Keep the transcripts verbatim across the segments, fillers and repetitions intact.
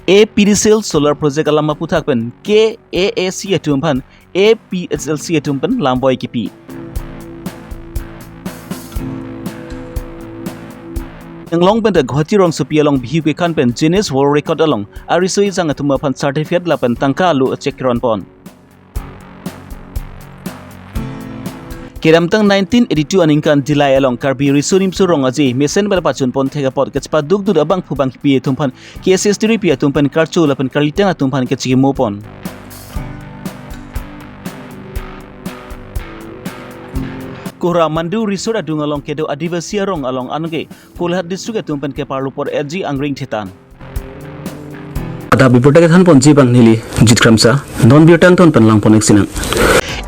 A P D C L solar project alam aputhak pen K A A C atum aphan A P H L C atum pen lamboi kipi. Anglong pen ta Guwahati rongsopi along bihu kekan pen Guinness World Record along ariso ejang atum aphan certificate lapen tangka alu achek keron pon. Kedamtang nineteen eighty-two aningkan Dillai along Karbi riso nimso rong aje mesen bel pachun pon thek apot kechepaduk dun abangphu bangpi atum aphan K S S tiripi atum pen karcho lapen karlitang atum aphan kechikimo pon. Kohora Mandu Resort adung along kedo Adivasi arong along anke Kolhat district atum pen keparlo por eji angring thetan. Adap reporter kethan ponji abang neli Jit Kramsa, non birta angton pen lang pon ek sinang.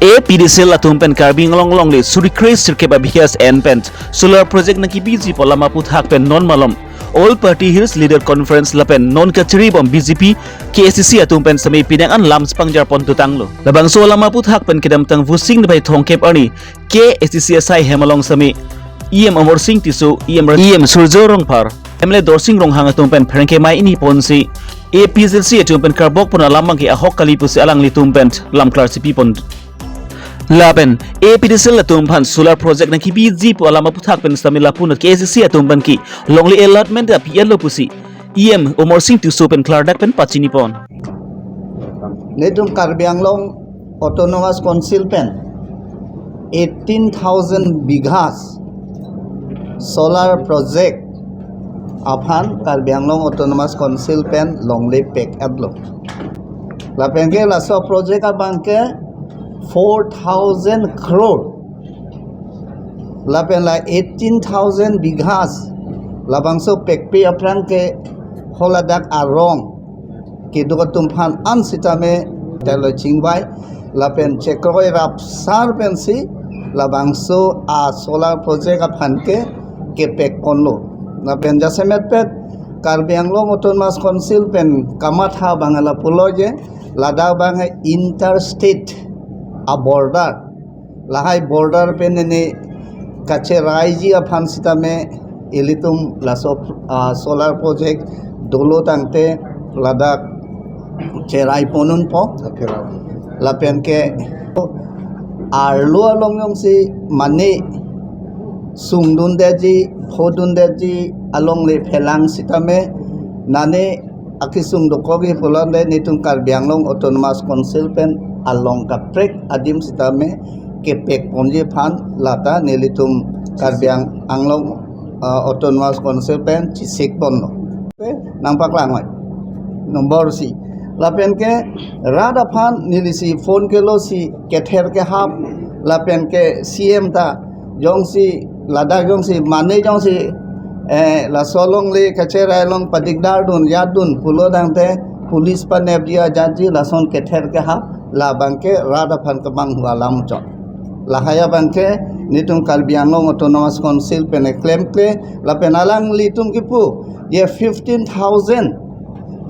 A P D C L atum pen Karbi Anglong alongle suri kre sirkep abhias en pen solar project nangkebiji pu alam aputhak pen non malom All Party Hills Leader Conference lapen non kachiri bom B J P K A A C atum pen semi pinang an lam chepangjar pon tutanglo. Labangso alam aputhak pen kedamtang Vosing niphai thomkep arni K A A C asai hem along semi E M Amar Sing Tisso, E M Ra-, E M Surjya Rongphar, M L A Dorsing Ronghang atum pen pherangke mai ini ponsi A P H L C atum pen karbok pon alam abangke ahok kali pusi alanglitum pen lam klar chipi pon. Lapen A P D C L atum aphan solar project nangkebiji pu alam aputhak pen semi lapu anat K A A C atum pen ke longle allotment api alo pusi E M Amar Sing Tisso pen klardak pen pachini pon. Netum Karbi Anglong Autonomous Council pen eighteen thousand bighas solar project aphan Karbi Anglong Autonomous Council pen longle pek-etlo. Lapen ke laso project abangke four thousand crore. Lapen la eighteen thousand bighas labangso pekpe aphrang ke haladak arong kedo atum aphan an sitame telo chingvai lapen chekroi rapsar pensi labangso a solar project aphan ke kepek ponlo. Lapen jasemet pet Karbi Anglong Autonomous Council pen kamatha abang lapulo je ladak abang interstate a border, lahai border pen nene kacheraiji aphan sitame ilitum laso, ah, solar project dolo tangte ladak cherai ponunpo. Lapen ke arlo along jongsi mane sungdundetji, phodundetji alongle phelang sitame nane akesung dokok-i pulote netum Karbi Anglong Autonomous Council pen along kaprek adim sitame kepek ponji aphan lata nelitum Karbi Ang-, Anglong, ah, Autonomous Council pen chisik ponlo. Nangpaklang oi. Nombor isi. Lapen ke rat aphan nelisi phone kelo si kether kehap lapen ke C M ta jongsi ladak jongsi mane jongsi, eh, laso alongle kacherai along padikdar dun, jat dun pulo tangte police panepji ajatji lason kether kehap labang ke rat aphan kemanghu alam chot. Lahai abang ke netum Karbi Anglong Autonomous Council pen klemkle lapen alanglitum kipu je fifteen thousand,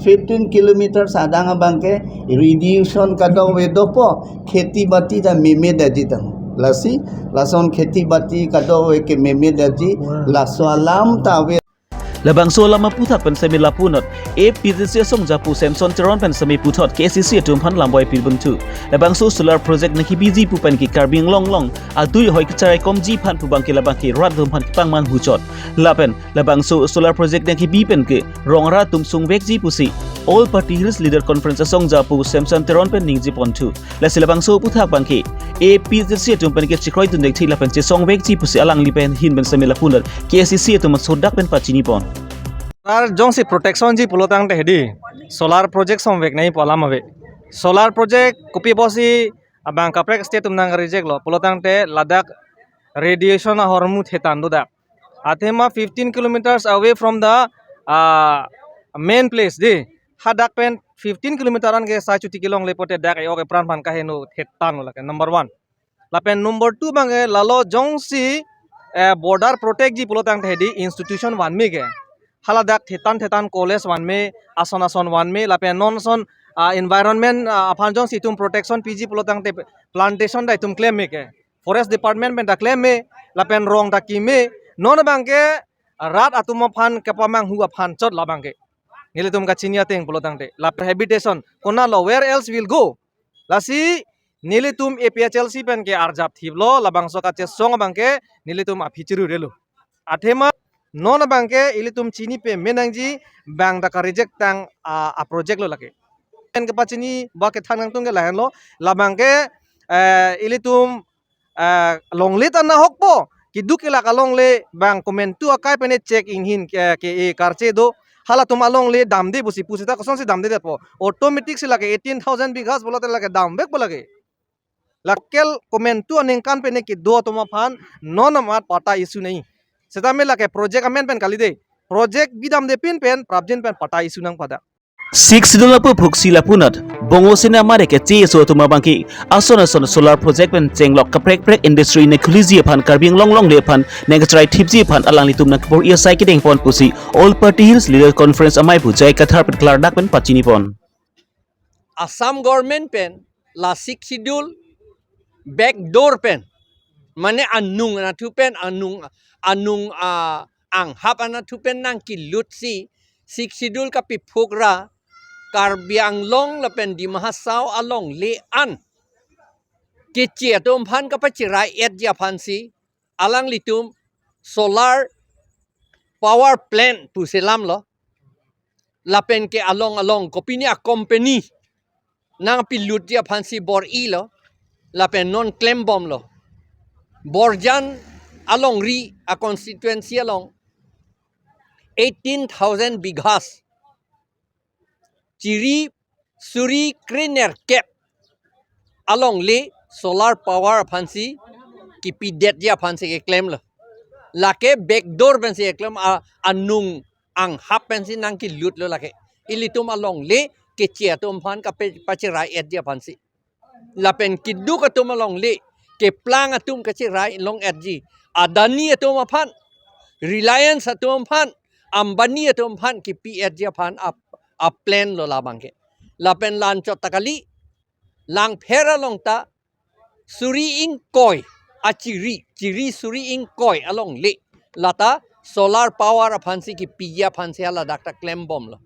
fifteen kilometers adang abang ke radiation kadokave dopo, kheti bati ta meme detji tang. Lasi lason kheti bati kadokave ke meme detji, laso alam ta ave. Labangso alam aputhak pen semi lapu anat A P H L C asongja pu Samson Teron pen semi puthot K A A C atum aphan lamboi pibun thu. Labangso solar project nangkebiji pu pen ke Karbi Anglong along adui ahoi kacherai komji aphan pu abang ke labang ke rat atum aphan kepangmanghu chot. Lapen labangso solar project nangkebi pen ke rong rat atum sungvekji pusi All Party Hills Leader Conference asongja pu Samson Teron pen ningje pon thu. Lasi labangso aputhak abang ke A P H L C atum pen ke chekroidun dekthek lapen chesongvekji pusi alangli pen ahin pen semi lapu anat K A A C atum asodak pen pachini pon. Solar jongsi protection ji pulo tangte hedi solar project songvek nangji pu alam ave. Solar project kopi pusi abang kaprek state atum nang reject lo pulo tangte ladak radiation ahormu thetan dodak. Athema fifteen kilometers away from the, uh, main place di. Hadak pen fifteen kilometer an ke sai chuti kelongle pote dak e-ok epran aphan kaheno thetan lo lake number one. Lapen number two abang ke lalo jongsi, eh, border protect ji pulo tangte hedi institution vanme ke. Haladak thetan thetan college vanme, ason ason vanme, lapen non ason, ah, environment, ah, aphan jongsi itum protection piji pulo tangte plantation ta itum klemme ke. Forest Department pen ta klemme, lapen rong ta keme, non abang ke rat atum aphan kepamanghu aphan chot labang ke. Nelitum kachini ateng pulo tangte. Lapen habitation. Konatlo, where else will go? Lasi nelitum A P H L C pen ke arjap thiplo, labangso kachesong abang ke nelitum aphi chiru relo. Athema non abang ke ilitum chini pame nangji, bang ta ka-reject tang a, a project lo lake. Pen kepachini ba kethan nangtung ke lahenlo, labang ke, eh, ilitum, eh, longle ta nahokpo, keduk kelak alongle bang komantu akai pen check inghin ke, ke e karche do, halatum alongle damde pusi pusita kosonsi damdedetpo. Automatic si lake eighteen thousand bighas pulote lake damvekpo lake. Local komantu aningkan pen kedo atum aphan non amat patta issue nai. Setame lake project amen pen kalide. Project bidamde pin pen prapjin pen patta issue nangpadak. Sixth Schedule aphu phuksi lapu anat, Bongo Sena amare ke cheso atum abang ke ason ason solar project pen chenglok kaprek prek industry ne khuliji aphan Karbi Anglong longle aphan nangchrai thipji aphan alanglitum nangkepor-i asai kedengpon pusi All Party Hills Leader Conference amei pu J I Kathar pen klardak pen pachinipon. Assam government pen la Sixth Schedule backdoor pen, mane anung anatthu pen, anung, anung, ah, anghap anatthu pen nangkelutsi Sixth Schedule kapiphuk ra Karbi Anglong lapen Dima Hasao alongle an keche atum aphan kapachirai-etji aphansi alanglitum solar power plant pusi lamlo. Lapen ke along along kopine a-company nangpilutji aphansi bor-ilo. Lapen non klembomlo. Borjan alongri a-constituency along eighteen thousand bighas, chiri suri krenerkep alongle solar power aphansi kipidetji aphansi keklemlo. Lake backdoor pensi keklem, a, anung anghap pensi nangkelutlo lake. Ilitum alongle keche atum aphan kape-, pachirai-etji aphansi. Lapen keduk atum alongle, keplang atum kachirai long-etji. Adani atum aphan, Reliance atum aphan, Ambani atum aphan kipi-etji aphan a, a-plan lo labang ke. Lapen la-anchot ta kali, Langpher along ta suri ingkoi achiri, chiri suri ingkoi alongle lata solar power aphansi kipiji aphansi haladak ta klembomlo.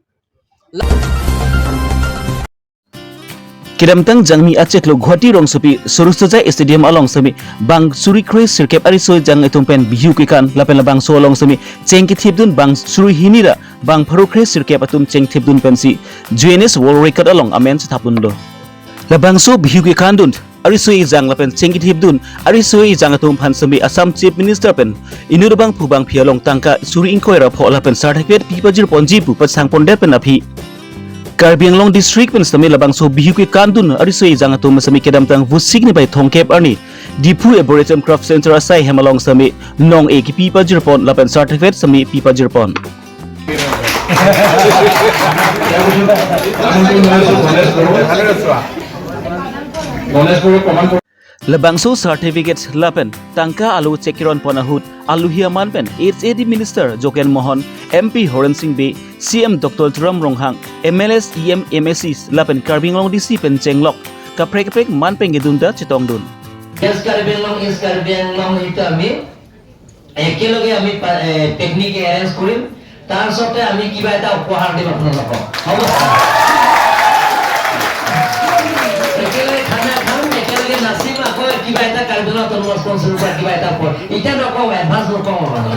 Kedamtang jangmi achiklo Guwahati rongsopi Sarusaja Stadium along semi bang suri kre sirkep ariso ejang atum pen bihu kekan lapen labangso along semi cheng kethipdun bang suri hini ra bang pharo kre sirkep atum cheng thipdun pensi Guinness World Record along amen chethapdunlo. Labangso bihu kekandun ariso ejang lapen cheng kethipdun ariso ejang atum aphan semi Assam Chief Minister pen inut abangphu bangphi along tangka suri ingkoi ra pho lapen certificate pipajirponji pu pasangpondet pen aphi Karbi Anglong District pen semi labangso bihu kekandun ariso ejang atum semi kedamtang Vosik niphai thomkep arni Diphu Arboretum Craft Center asai hem along semi nong-e kipipajirpon lapen certificate semi pipajirpon. Labangso certificate lapen tangka alo chekronpon ahut aluhi aman pen H A D Minister Jogen Mohan, M P Horen Sing Bey, C M Doctor Tuliram Ronghang, M L As, E M, M A Cs lapen Karbi Anglong D C pen chenglok kaprek kaprek man pen kedun ta chetongdun. West Karbi Anglong, East Karbi Anglong itu ami একেলগে আমি পা- এ, picnic arrange কৰিম, তাৰ পিছতে আমি কিবা এটা উপহাৰ দিম আপোনালোকক, হ'ব? একেলগে খানা খাম, একেলগে নাচিম, আকৌ কিবা এটা কাৰ্বি আংলং অট'নমাছ কাউন্সিলৰ পৰা কিবা এটা উপহাৰ। এতিয়া নকওঁ, এডভান্স নকওঁ মানে।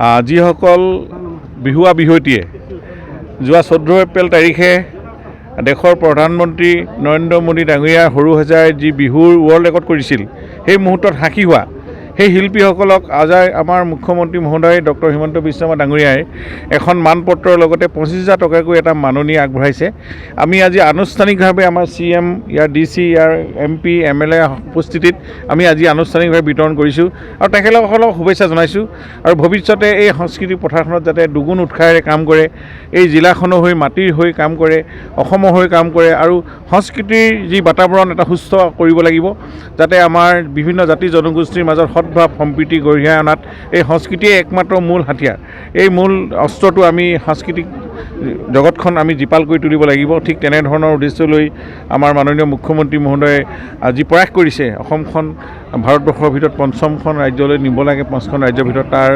আহ, যিসকল বিহুৱা বিহুৱতীয়ে যোৱা চৈধ্য এপ্ৰিল তাৰিখে দেশৰ প্ৰধানমন্ত্ৰী নৰেন্দ্ৰ মোদী ডাঙৰীয়াৰ সৰুসজাই যি বিহুৰ ৱৰ্ল্ড ৰেকৰ্ড কৰিছিল, সেই মুহূৰ্তত সাক্ষী হোৱা সেই শিল্পীসকলক আজি আমাৰ মুখ্যমন্ত্ৰী মহোদয় ডক্টৰ হিমন্ত বিশ্ব শৰ্মা ডাঙৰীয়াই এখন মানপত্ৰৰ লগতে পঁচিছ হাজাৰ টকাকৈ এটা মাননি আগবঢ়াইছে। আমি আজি আনুষ্ঠানিকভাৱে আমাৰ চি এম, ইয়াৰ ডি চি, ইয়াৰ এম পি, এম এল এ উপস্থিতিত আমি আজি আনুষ্ঠানিকভাৱে বিতৰণ কৰিছোঁ আৰু তেখেতসকলক শুভেচ্ছা জনাইছোঁ। আৰু ভৱিষ্যতে এই সংস্কৃতি পথাৰখনত যাতে দুগুণ উৎসাহেৰে কাম কৰে, এই জিলাখনৰ হৈ, মাটিৰ হৈ কাম কৰে, অসমৰ হৈ কাম কৰে আৰু সংস্কৃতিৰ যি বাতাবৰণ এটা সুস্থ কৰিব লাগিব, যাতে আমাৰ বিভিন্ন জাতি জনগোষ্ঠীৰ মাজত সদ্ভাৱ সম্প্ৰীতি গঢ়িয়াই অনাত এই সংস্কৃতিয়ে একমাত্ৰ মূল হাতিয়াৰ। এই মূল অস্ত্ৰটো আমি সাংস্কৃতিক জগতখন আমি জীপাল কৰি তুলিব লাগিব। ঠিক তেনেধৰণৰ উদ্দেশ্য লৈ আমাৰ মাননীয় মুখ্যমন্ত্ৰী মহোদয়ে আজি প্ৰয়াস কৰিছে অসমখন ভাৰতবৰ্ষৰ ভিতৰত পঞ্চমখন ৰাজ্যলৈ নিব লাগে, পাঁচখন ৰাজ্যৰ ভিতৰত। তাৰ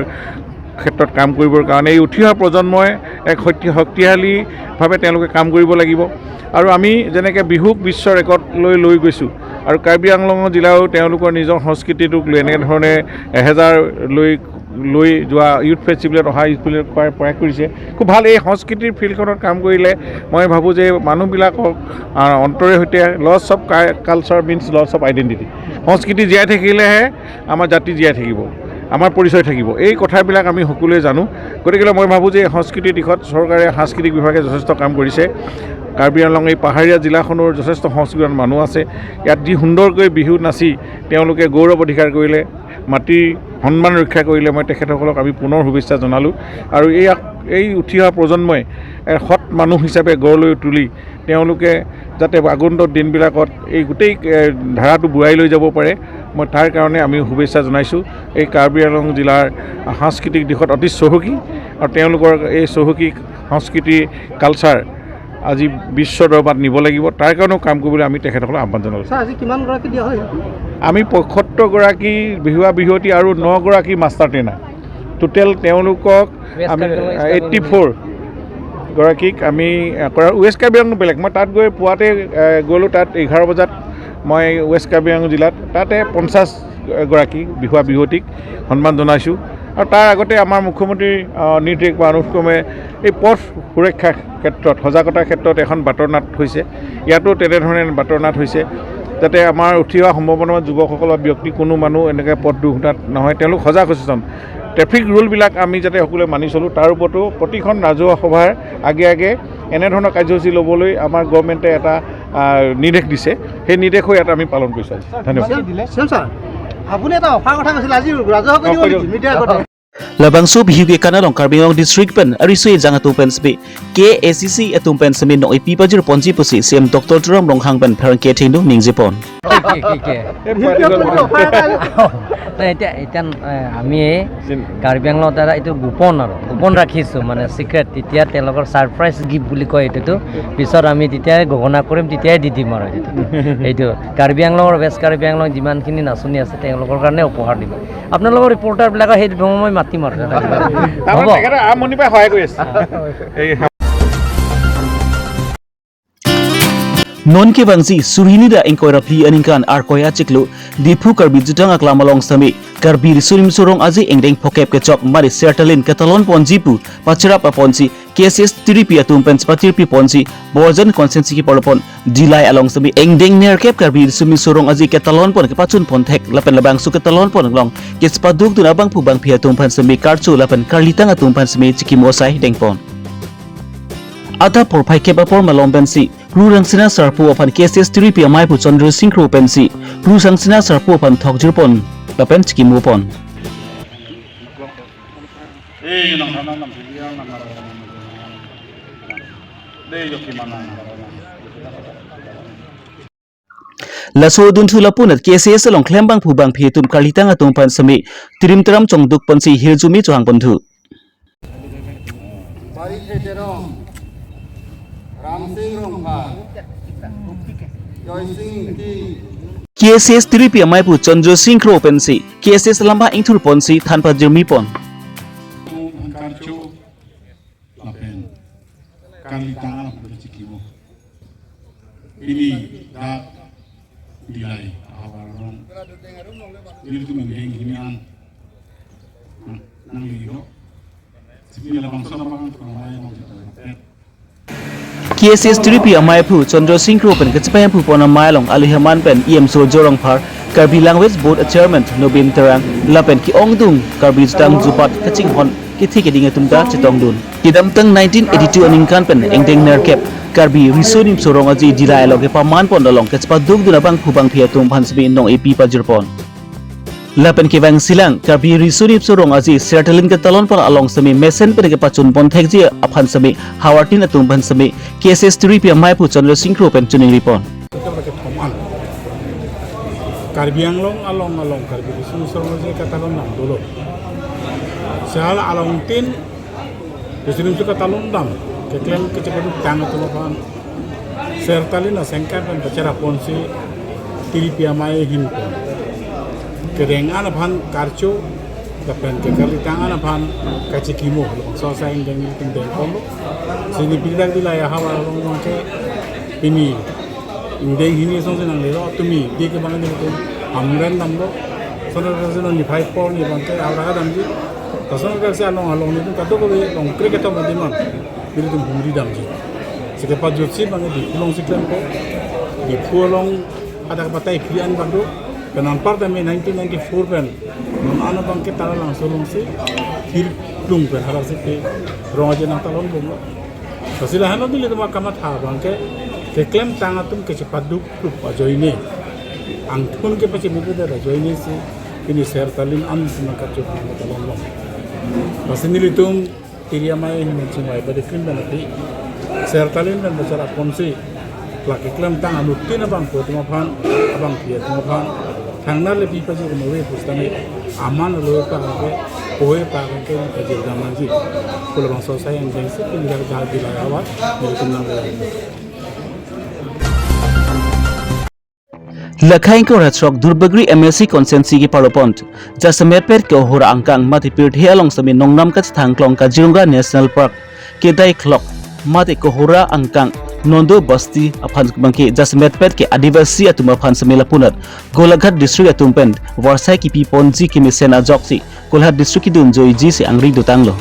ক্ষেত্ৰত কাম কৰিবৰ কাৰণে এই উঠি অহা প্ৰজন্মই এক শক্তি শক্তিশালীভাৱে তেওঁলোকে কাম কৰিব লাগিব। আৰু আমি যেনেকে বিহুক বিশ্ব ৰেকৰ্ড লৈ লৈ গৈছোঁ আৰু কাৰ্বি আংলঙৰ জিলাও তেওঁলোকৰ নিজৰ সংস্কৃতিটোক লৈ এনেধৰণে এহেজাৰ লৈ লৈ যোৱা ইউথ ফেষ্টিভেলত অহা ইউথ ফেষ্টিভেলত প্ৰয়াস কৰিছে। খুব ভাল। এই সংস্কৃতিৰ ফিল্ডখনত কাম কৰিলে মই ভাবোঁ যে মানুহবিলাকক অন্তৰে সৈতে loss of culture means loss of identity. সংস্কৃতি জীয়াই থাকিলেহে আমাৰ জাতি জীয়াই থাকিব, আমাৰ পৰিচয় থাকিব। এই কথাবিলাক আমি সকলোৱে জানো। গতিকে মই ভাবোঁ যে সংস্কৃতিৰ দিশত চৰকাৰে, সাংস্কৃতিক বিভাগে যথেষ্ট কাম কৰিছে। কাৰ্বি আংলং এই পাহাৰীয়া জিলাখনৰ যথেষ্ট সংস্কৃতিৱান মানুহ আছে। ইয়াত যি সুন্দৰকৈ বিহু নাচি তেওঁলোকে গৌৰৱ অধিকাৰ কৰিলে, মাটিৰ সন্মান ৰক্ষা কৰিলে, মই তেখেতসকলক আমি পুনৰ শুভেচ্ছা জনালোঁ। আৰু এই এই উঠি অহা প্ৰজন্মই সৎ মানুহ হিচাপে গঢ় লৈ তুলি তেওঁলোকে যাতে আগন্তুক দিনবিলাকত এই গোটেই ধাৰাটো বুৰাই লৈ যাব পাৰে, মই তাৰ কাৰণে আমি শুভেচ্ছা জনাইছোঁ। এই কাৰ্বি আংলং জিলাৰ সাংস্কৃতিক দিশত অতি চহকী আৰু তেওঁলোকৰ এই চহকী সংস্কৃতি কালচাৰ আজি বিশ্ব দৰবাৰত নিব লাগিব, তাৰ কাৰণেও কাম কৰিবলৈ আমি তেখেতসকলক আহ্বান জনালোঁ। ছাৰ, আজি কিমান গৰাকী দিয়া হয়? আমি পঁয়সত্তৰ গৰাকী বিহুৱা বিহুৱতী আৰু ন গৰাকী মাষ্টাৰ ট্ৰেইনাৰ। টোটেল তেওঁলোকক আমি এইটি ফ'ৰ গৰাকীক আমি কৰা। ৱেষ্ট কাৰ্বি আংলং বেলেগ। মই তাত গৈ পুৱাতে গ'লোঁ, তাত এঘাৰ বজাত মই ৱেষ্ট কাৰ্বি আংলং জিলাত তাতে পঞ্চাছ গৰাকী বিহুৱা বিহুৱতীক সন্মান জনাইছোঁ। আৰু তাৰ আগতে আমাৰ মুখ্যমন্ত্ৰীৰ নিৰ্দেশ বা অনুক্ৰমে এই পথ সুৰক্ষাৰ ক্ষেত্ৰত, সজাগতাৰ ক্ষেত্ৰত এখন বাটৰ নাট হৈছে। ইয়াতো তেনেধৰণে বাটৰ নাট হৈছে, যাতে আমাৰ উঠি অহা সম্ভাৱনাৱান যুৱকসকলৰ ব্যক্তি কোনো মানুহ এনেকৈ পথ দুৰ্ঘটনাত নহয়, তেওঁলোক সজাগ সচেতন। ট্ৰেফিক ৰুলবিলাক আমি যাতে সকলোৱে মানি চলোঁ, তাৰ ওপৰতো প্ৰতিখন ৰাজহুৱা সভাৰ আগে আগে এনেধৰণৰ কাৰ্যসূচী ল'বলৈ আমাৰ গভৰ্ণমেণ্টে এটা নিৰ্দেশ দিছে। সেই নিৰ্দেশো ইয়াত আমি পালন কৰিছোঁ আজি। ধন্যবাদ। ছাৰ, আপুনি এটা অফাৰ কথা কৈছিলে, আজি ৰাজহুৱা কৰি দিব নেকি মিডিয়াৰ আগতে? Labangso bihu ke kanalong Karbi Anglong district pen ariso ejang atum pen sebe K A C C atum pen seme nong ipi pajir ponji pusi C M Doctor Tuliram Ronghang pen pherangke thengdung ningjepon. নাই, এতিয়া এতিয়া আমি কাৰ্বি আংলঙত এটা এইটো গোপন আৰু গোপন ৰাখিছোঁ, মানে চিক্ৰেট। তেতিয়া তেওঁলোকৰ ছাৰপ্ৰাইজ গিফ্ট বুলি কয় এইটোতো। পিছত আমি তেতিয়াই ঘোষণা কৰিম, তেতিয়াই দি দিম আৰু এইটো। এইটো কাৰ্বি আংলঙৰ, ৱেষ্ট কাৰ্বি আংলং যিমানখিনি নাচনি আছে তেওঁলোকৰ কাৰণে উপহাৰ দিম। আপোনালোকৰ ৰিপৰ্টাৰবিলাকক সেই সময় মাতিম আৰু। হ'ব। তেখেতে আৰম্ভণিৰ পৰাই সহায় কৰি আছে। এই Non kevangji, suri hini ra ingkoi ra phli aningkan Arkoi achiklo, Diphu Karbi Jutang Aklam along seme Karbi Riso Nimso Rong Aje angdeng phokep kechok mari Sertalin ketalon ponji pu pachirap aponsi K S S tiripi atum pen chepatirpi ponsi Borjan constituency kepalopon Dillai along seme angdeng nerkep Karbi Riso Nimso Rong Aje ketalon pon kepachun pon thek lapen labangso ketalon pon along kechepaduk dun abangphu bangphi atum pen seme karcho lapen karlitang atum pen seme chikimo asai dengpon. Adap porphai kep apor malom pensi Kru Rangsina Sarpo aphan K S S tiripi amei pu Chandra Sing Kro pensi Kru Rangsina Sarpo aphan thok jirpon lapen chikimo pon. Laso adunthu lapunat K S S along klembangphu bangphi atum karlitang atum pen seme tirim teram chongduk ponsi hirjume chohang ponthu. Barithe Terong, Ramsing Rongphar, Joysing Ingti. K S S tiripi amei pu Chandra Sing Kro pensi K S S lamba ingthur ponsi than pajirmi pon. Karcho lapen karlitang alam chikimo. Pini dak Dillai ahavar along nelitum angdeng hini an nanglilo. Sipila bangso labang kurang lain mau kita. K S S tiripi amei pu Chandra Sing Kro pen kachepahemphu pon amei along alihaman pen E M Surjya Rongphar, Karbi Language Board Chairman Nobin Terang lapen ke-ongdung Karbi Jutang Jupat kachinghon kethe keding atum ta chetongdun. Kedamtang nineteen eighty-two aningkan pen angdeng nerkep Karbi Riso Nimso Rong Aje Dillai along kepaman pon along kechepaduk dun abangphu bangphi atum aphan seme nong ipi pajirpon. Lapen kevangsilang Karbi Riso Nimso Rong Aje Sertalin ketalon pon along seme mesen pen kepachun pon thekji aphan seme havartin atum aphan seme K S S tiripi amei pu Chandra Sing Kro pen chuning ripon. Karbi Anglong along along Karbi Riso Nimso Rong Aje ketalon dam dolo. Sehal along tin Riso Nimso ketalon dam keklem kachepadu tang atum aphan Sertalin asengkan pen pachirap ponsi tiripi amei hin pon. Kereng an aphan karcho Lapen ke kalitang an aphan kachikimo, labangso asai angdeng nelitum dengponlo. Si neli pirdak Dillai ahavar along abangke pini angdeng hini asonsi nanglelo, tumi dei ke abang nelitum Hamren damlo. Lason adak si non niphai apor ni abangke aura damji. Lason adak si along along nelitum kadokave along kre ketok madiman nelitum humri damji. Si kepajutsi abangke Diphu alongsi klempo. Diphu along hadak patai phli an badu. Pen anparta me nineteen ninety-four pen non an abangke Taralangso alongsi hirplung pen hadak si pe rong aje nangtalonbomlo. Lasi lahenlo nelitum akamatha abangke keklemtang atum kachepaduk plup ajoine, angthun kepachemipedet ajoine si pini Ser Talin an si nangkachok nangtalonlo. Lasi nelitum Tiri Amei Himon Sing Wai Badi Film pen aphi Ser Talin pen bachar aponsi la keklemtang anuttin abangphu atum aphan, abangpi atum aphan thangnar le pi pajir move pusitame aman aloe pa ke poe pa ke pajir dam nangji pu labangso asai angdeng si pini dak Dillai ahavar nelitum nang Lakhai ingkoi ra throk Duarbagori M A C constituency keparlopon jasemetpet Kohora angkang mate pirthe along seme nongnam kachethang klong Kaziranga National Park kedai klok mate Kohora angkang Nondo Basti aphan abangke jasemetpet ke Adivasi atum aphan seme lapunat Golaghat district atum pen varsai kipiponji kemesen ajoksi Golaghat district kedun joiji si angri dotanglo.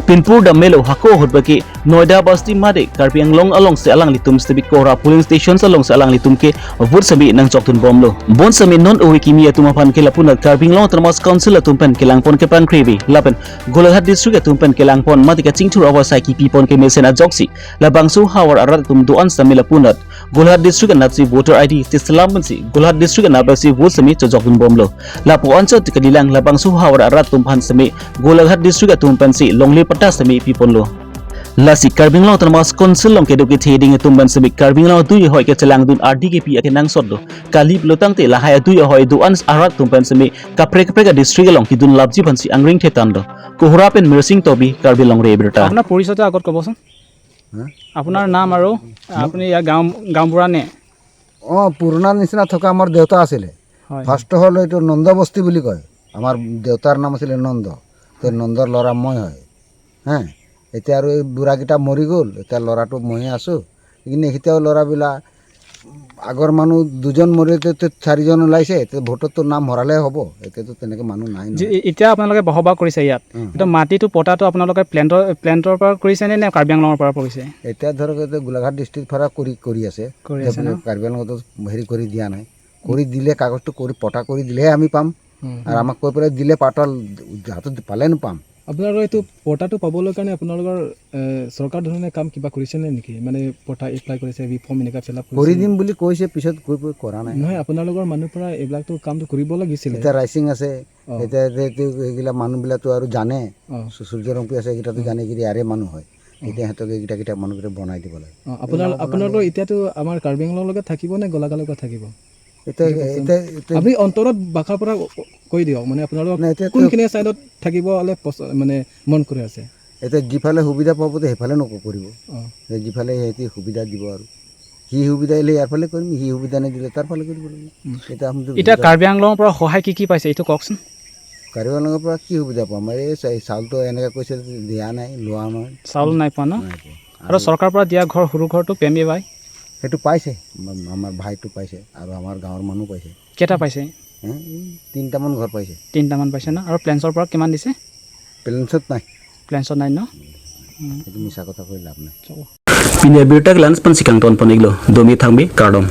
Pinpur damelo hako ahut abangke Noida Basti mate Karbi Anglong alongsi alanglitum sitebit Kohora polling stations alongsi alanglitum ke vote seme nangchokdunbomlo. Bonseme non ove kimi atum aphan ke lapunat Karbi Anglong Autonomous Council atum pen kelangpon kepangkrevi lapen Golaghat district atum pen kelangpon mate kachingthur avarsai kipipon kemesen ajoksi labangso havar arat atum do-an seme lapunat Golaghat district anatsi voter I D selam pensi Golaghat district anatsi vote seme chojokdunbomlo. Lapu anchot kalilang labangso havar arat atum aphan seme Golaghat district atum pensi longle patta seme piponlo. Lasi Karbi Anglong Autonomous Council along kedo kethe ding atum pen seme Karbi Anglong adui ahoi kechelangdun ardi kepi akenangsot do. Kali pulo tangte lahai adui ahoi do-an arat atum pen seme kaprek kaprek a district along kedun lapji aphansi angring thetan do. Kohora pen Mirsing Tobi, Karbi Longri Abirta. আপোনাৰ পৰিচয়টো আগত ক'বচোন। হা? আপোনাৰ নাম আৰু আপুনি ইয়াৰ গাঁও, গাঁওবুঢ়া নে? অ, পুৰণা নিচিনা থকা আমাৰ দেউতা আছিলে। হয়। ফাৰ্ষ্ট হ'ল এইটো নন্দ বস্তি বুলি কয়। আমাৰ দেউতাৰ নাম আছিলে নন্দ। তো হয়। নন্দৰ ল'ৰা মই হয়। হা? এতিয়া আৰু এই বুঢ়াকেইটা মৰি গ'ল। এতিয়া ল'ৰাটো ময়ে আছোঁ। কিন্তু এতিয়াও ল'ৰাবিলাক আগৰ মানুহ দুজন মৰিলে তো চাৰিজন ওলাইছে। তো ভোটততো নাম হৰালে হ'ব। এতিয়াতো তেনেকে মানুহ নাই নহয়। যে এ-, এতিয়া আপোনালোকে বসবাস কৰিছে ইয়াত। উম। এতিয়া মাটিটো পটাটো আপোনালোকে প্লেণ্টৰ, প্লেণ্টৰ পৰা কৰিছে নে, নে কাৰ্বি আংলঙৰ পৰা কৰিছে? এতিয়া ধৰক এইটো গোলাঘাট ডিষ্ট্ৰিক্ট পৰা কৰি, কৰি আছে। কৰি আছে ন? কাৰ্বি আংলঙতো হেৰি কৰি দিয়া নাই। কৰি দিলে কাগজটো কৰি পটা কৰি দিলেহে আমি পাম। উম, আৰু উম। আমাক কৈ পেলাই দিলে পাটা হাতত পালে নাপাম। আপোনালোকৰ এইটো পটাটো পাবলৈ কাৰণে আপোনালোকৰ, এ, চৰকাৰ ধৰণে কাম কিবা কৰিছে নে নেকি? মানে পটা এপ্লাই কৰিছে, বি ফৰ্ম এনেকুৱা ফিল আপ কৰিছে কৰি নে? দিম বুলি কৈছে, পিছত গৈ গৈ কৰা নাই। নহয়, আপোনালোকৰ মানুহ পৰা এইবিলাকতো কামটো কৰিব লাগিছিলে। এতিয়া ৰাইচিং আছে, অ। এতিয়া যে এইটো এইগিলা মানুহবিলাকতো আৰু জানে, অ। সু-, সূৰ্য ৰংপি আছে, এইকেইটাতো উম। জানে কি ইয়াৰে মানুহ হয়। অ। এতিয়া সিহঁতক এইকেইটা, কেইটা মানুহকেইটা বনাই দিব লাগে। অ, আপোনাৰ, এইবিলাক বনাই আপোনালোকৰ দিব। এতিয়াতো আমাৰ কাৰ্বি আংলঙৰ লগত থাকিব নে গোলাঘাটৰ লগত থাকিব? এতিয়া, সেইটো কওকচোন। এতিয়া, এতিয়া আপুনি অন্তৰত বাসা পৰা কৈ দিয়ক, মানে আপোনালোকক নাই, এতিয়া কোনখিনি তো ছাইডত থাকিব হ'লে পচ-, মানে মন কৰি আছে? এতিয়া যিফালে সুবিধা পাব, তো সেইফালে নক-, কৰিব। অ। এই যিফালে সিহঁতি সুবিধা দিব আৰু। সি সুবিধা দিলে ইয়াৰ ফালে কৰিম, সি সুবিধা নিদিলে তাৰ ফালে কৰিব লাগিব। উম। এতিয়া আমিতো এতিয়া সুবিধা কাৰ্বি আংলঙৰ পৰা সহায় কি কি পাইছে, এইটো কওকচোন। কাৰ্বি আংলঙৰ পৰা কি সুবিধা পাম? এই চা-, চাউলটো এনেকে কৈছে যে দিয়া নাই, লোৱা নাই। চাউল নাই পোৱা ন? নাই পোৱা। আৰু আৰু চৰকাৰৰ পৰা দিয়া ঘৰ, সৰু ঘৰটো, পি এম এ ৱাই? সেইটো পাইছে, আম-, আমাৰ ভাইটো পাইছে আৰু আমাৰ গাঁৱৰ মানুহ পাইছে। কেইটা পাইছে? হে, এই তিনিটামান ঘৰ পাইছে। তিনিটামান পাইছে ন? আৰু প্লেনছৰ পৰা কিমান দিছে? প্লেনছত নাই। প্লেনছত নাই ন? উম। সেইটো মিছা কথা কৈ লাভ নাই। Pini abirta ke la-an pensi kangton pon-iklo, domi thangbi kardom.